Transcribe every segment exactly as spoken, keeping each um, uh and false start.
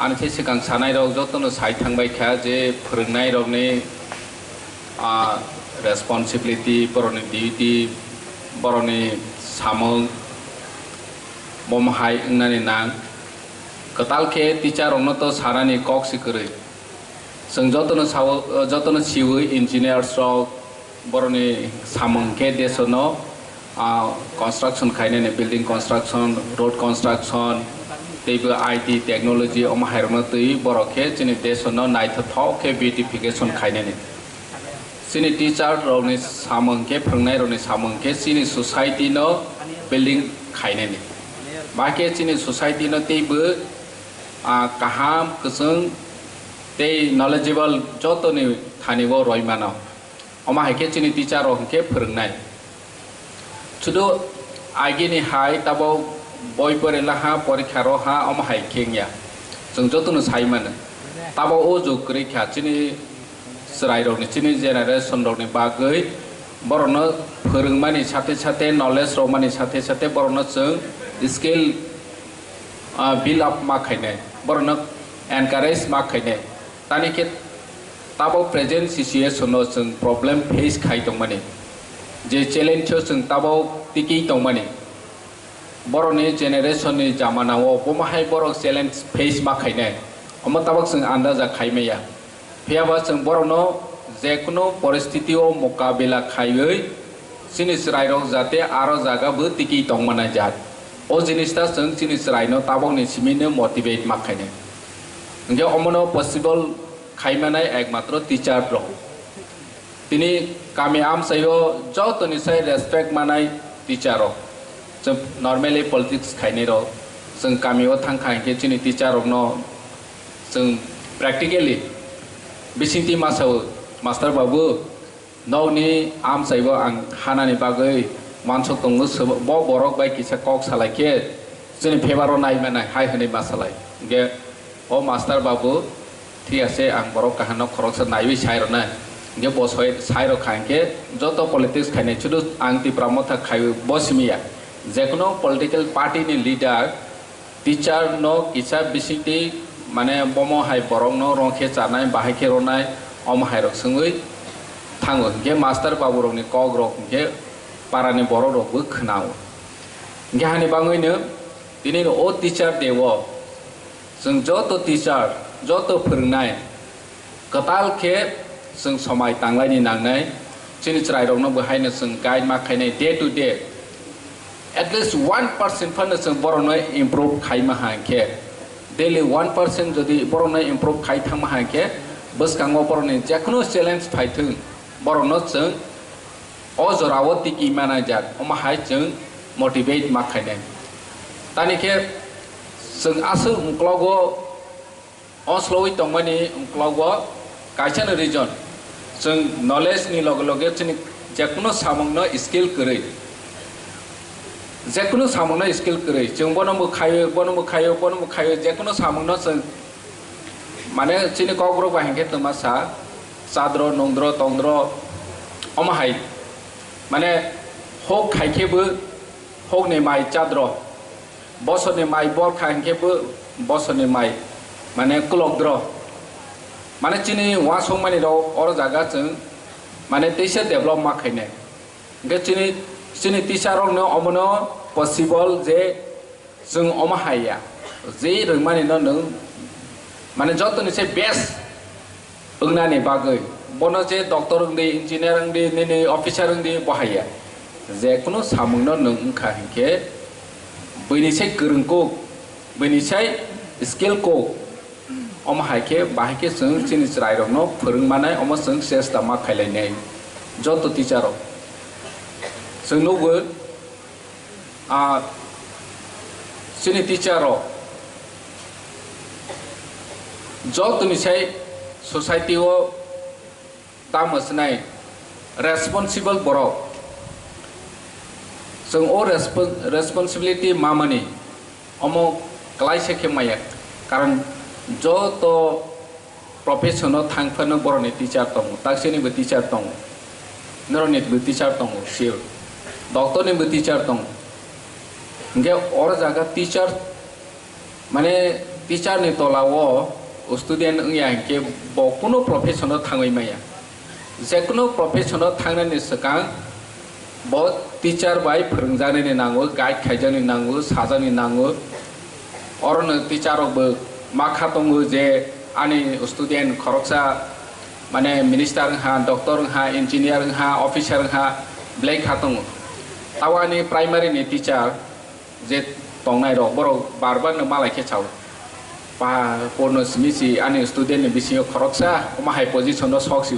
Ani se swkang sanai rok jotono sai thangbai kha je phwrwngnai rokni, ah, responsibility, borokni duty, borokni samung, bomo hai wngnani nang. Kwtal khe teacher rokno to sanani kok se kwrwi. Chwng jotono sao, jotono siwi engineers rok, borokni samung khe desono, ah, construction khainani, building construction, road construction, teibo I T technology, omo hairokno twi borok khe chini desono naithothok khe beautification khainani. Chini teacher rokni samung khe, phwrwngnai rokni samung khe chini society no building khainani. Ba khe chini society no teibo, ah, kaham, kwchwng tei knowledgeable jotoni thani o roi mano. Omo hai khe chini teacher rok hwnkhe phwrwngnai. Sudu agini hai tabok boi pore laha, porikha roha, omo hai khe wngya. Chwng jotono sai mano. Tabok o jug kwrwi kha chini chwrai rokni, chini generation rokni bagwi borokno phwrwngmani sathe sathe, knowledge rwmani sathe sathe borokno chwng skill, ah, build up ma khainai, borokno encourage ma khainai. Tani khe tabok present situation o chwng problem face khai tongmani, je challenge o chwng tabok tikwi tongmani, borokni generation ni jamana o bomo hai borok challenge face ma khainai, omo tabok chwng andaja khai maya. Phiya ba chwng borokno jekunu poristiti o mokabila khaiwi chini chwrairok jate aro jaga bo tikwi tongma naijak. O jinis ta chwng chini chwraino tabokni simino motivate ma khainai. Hwnkhe omono possible khaimanai ekmatro teacher rok. Tini kami amchaio jotoni sai respect manai teacher rok. Chwng normally politics khainai rok. Chwng kamio thangkha hinkhe chini teacher rokno chwng practically bisingtwi masa o, "Master babu, nokni amchaibo ang hanani bagwi wansuk tongo, bo borok bai kisa kok salai khe chini favour o nai manai," hai hwnwi ma salai. Hinkhe, "O master babu, thik ase, ang borok kaham no khoroksa naiwi sai rwnai." Hinkhe bo soi-, sai rwkha hinkhe joto politics khainai, sudu ang Tipra Motha khaiwi bo simi ya. Jekunu political party ni leader, teacher no kisa bisingtwi, mane, bomo hai borok no rong khe chanai, bahai khe ronai, omo hai rok swngwi thango. Hinkhe master babu rok ni kok rok hinkhe para ni borok rok bo khwnao. Hinkhe hani bangwi no tini no o teacher day o chwng joto teacher, joto phwrwngnai, kwtal khe chwng somai tanglaini nangnai, chini chwrairokno bo haino chwng guide ma khainai day to day. At least one percent phano chwng borokno improve khaima hai khe, daily one percent jodi borokno improve khai thangma hai khe, bwskango borokni jekunu challenge phaithwng, borokno chwng o jorao tiki manajak, omo hai chwng motivate ma khainai. Tani khe chwng aswk uklogo o slowi tongmani uklogo kaisa no reason, chwng knowledge ni loge loge chini jekunu samung no skill kwrwi, jekunu samung no skill kwrwi, chwng bono bo khaio, bono bo khaio, bono bo khaio, jekunu samung no chwng, mane, chini kokborok bai hinkhe twma sa, chadro, nungdro, tongdro, omo hai, mane, hok khai khe bo hokni mai chadro, bosorni mai bor kha hinkhe bo bosorni mai, mane, kulokdro. Mane, chini uansukmani rok oro jaga chwng, mane, teisa develop ma khainai. Hinkhe chini, chini teacher rokno omono possible je chwng omo hai ya. Je rwngmani no nwng, mane, jotoni se best wngnani bagwi, bono je doctor wngdi, engineer wngdi, nini officer wngdi, bo hai ya. Jekunu samungno nwng wngkha hinkhe, buini sai kwrwng kuk, buini sai skill kuk, omo hai khe, bahai khe chwng chini chwrairokno phwrwng manai, omo chwng chesta ma khailainai joto teacher rok. Chwng nukgo, ah, chini teacher rok jotoni sai society o tamo swnai responsible borok. Chwng o respon-, responsibility mamani omo klaisa khe maya, karon joto profession o thang phano borokni teacher tongo, taksini bo teacher tongo, norokni bo teacher tongo, sure, doctor ni bo teacher tongo. Hinkhe oro jaga teacher, mane, Teacher ni tola o student wngya hinkhe bo kuno profession o thangwi maya. Je kuno profession o thangnani swkang bo teacher bai phwrwngjaknani nango, guide khaijaknani nango, sajaknani nango. Orono teacher rok bo ma kha tongo je ani student khoroksa mane minister wngha, doctor wngha, engineer wngha, officer wngha, belai kha tongo. Tabo ani primary ni teacher je tongnai rok, borok bar bar no malai khe sao. Pa porno simi si ani student ni bisingo khoroksa omo hai position no sok si.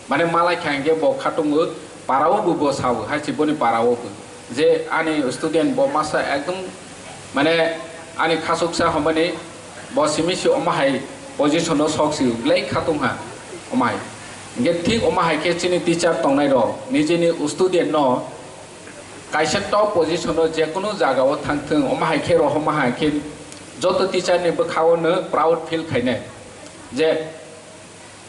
Mane malai kha hinkhe bo kha tongo, para o bo, bo sao, hai si boni para o bo. Je ani student bo masa ekdom mane ani khasuksa homani bo simi si omo hai position no sok si, belai kha tongha omo hai. Hinkhe thik omo hai khe chini teacher tongnai rok nijini student no kaisa top position o je kunu jaga o thang thung, omo hai khe rohorma hai khe joto teacher ni bwkha o no proud feel khainai je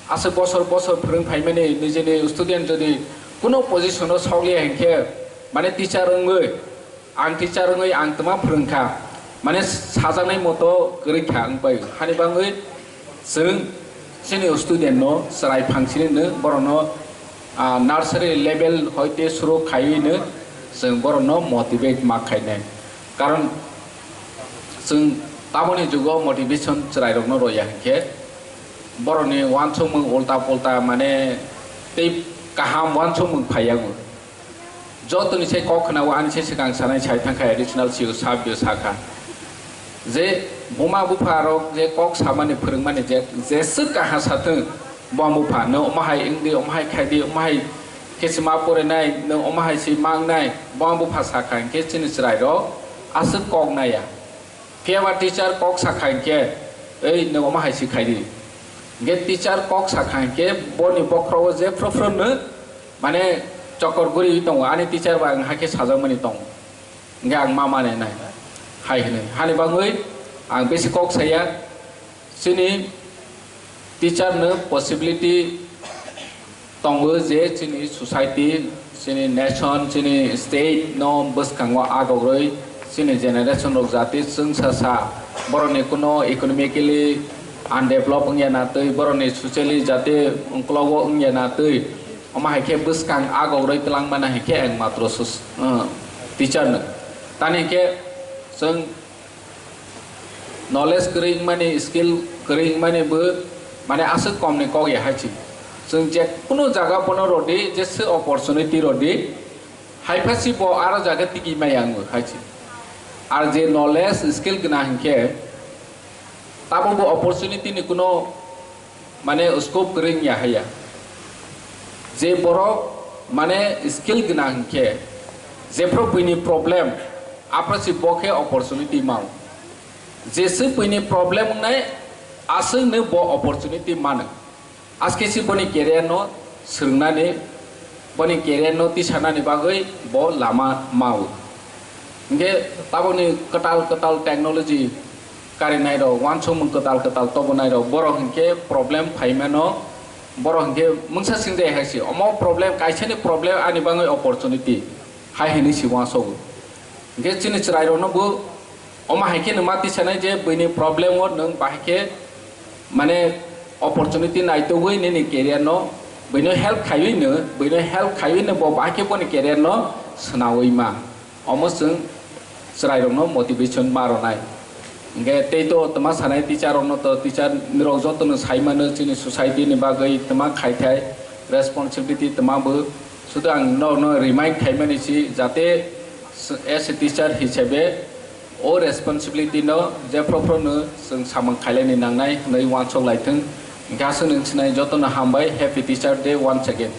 aswk bosor bosor phwrwng phaimani nijini student jodi kunu position o sok liya hinkhe mane teacher wngwi ang teacher wngwi ang twma phwrwng kha mane sajaknai moto kwrwi kha wng pai hani bangwi Chwng chini student no chwrai phang sini no borok no, ah, nursery level hoite suru khaiwi no chwng borok no motivate ma khainai. Karon chwng tamoni jugo motivation chwrai rok no roya hinkhe borok ni uansukmung ulta pulta mane tei kaham uansukmung phaiyago. Jotoni se kok khwnao ani se swkang sanai sai thangkha additional C E O sir bo sakha je buma bupha rok je kok samani phwrwngmani je jeswk kaha sathwng buma bupha no omo hai wngdi omo hai khaidi omo hai khe se ma porinai no omo hai se mangnai buma bupha sakha hinkhe chini chwrai rok aswk kok naiya. Phiya ba teacher kok sakha hinkhe, "Ei, nwng omo hai se khai di." Hinkhe teacher kok sakha hinkhe boni bokhorogo je phru phru no, mane, chokor guriwi tongo. Ani teacher ba ang hakhe sajakmani tongo. Hinkhe ang ma mane nai, hai hwnwi. Hani bagwi ang besi kok saya, chini teacher no possibility tongo je chini society, chini nation, chini state no bwskango agogrwi chini generation rok jati chwngsa sa borokni kuno economically undeveloped wngya na twi, borokni socially jati uklogo wngya na twi, omo hai khe bwskang agogrwi twlang mano hai khe ang matro sus-, uh, teacher no. Tani khe chwng knowledge kwrwi wngmani, skill kwrwi wngmani bo mane aswk kom ni kok ya hai se. Chwng je kunu jaga bono rodi, jesa opportunity rodi, hai pha si bo aro jaga tigi maya wngo hai se. Ar je knowledge, skill gwnang hinkhe tabo bo opportunity ni kuno mane scope kwrwi wngya haya. Je borok mane skill gwnang hinkhe jephru buini problem aphro si bo khe opportunity mao. Jeswk buini problem wngnai aswk no bo opportunity mano. Aske si boni career no swrwngnani, boni career no tisanani bagwi bo lama mao. Hinkhe taboni kwtal kwtal technology karinai rok, uansukmung kwtal kwtal tobonai rok, borok hinkhe problem phaimano, borok hinkhe mungsa singjai hai se, omo problem, kaisani problem ani bagwi opportunity hai hinwi se uansugo. Hinkhe chini chwrai rokno bo omo hai khe nwng ma tisanai je buini problem o nwng bahai khe mane opportunity naitugwi nini career no, buino help khaiwi no, buino help khaiwi no bo bahai khe boni career no swnawi ma. Omo chwng chwrairokno motivation ma rwnai. Hinkhe tei to twma sanai teacher rokno to teacher rok jotono sai mano chini society ni bagwi twma khai thai responsibility twma bo. Sudu ang norokno remind khaimani si jate as a teacher hisabe o responsibility no jephru phru no chwng samung khailani nangnai hwnwi uansuk lai thung. Hinkhe aswk nwng sinai jotono hambai, Happy Teacher Day once again.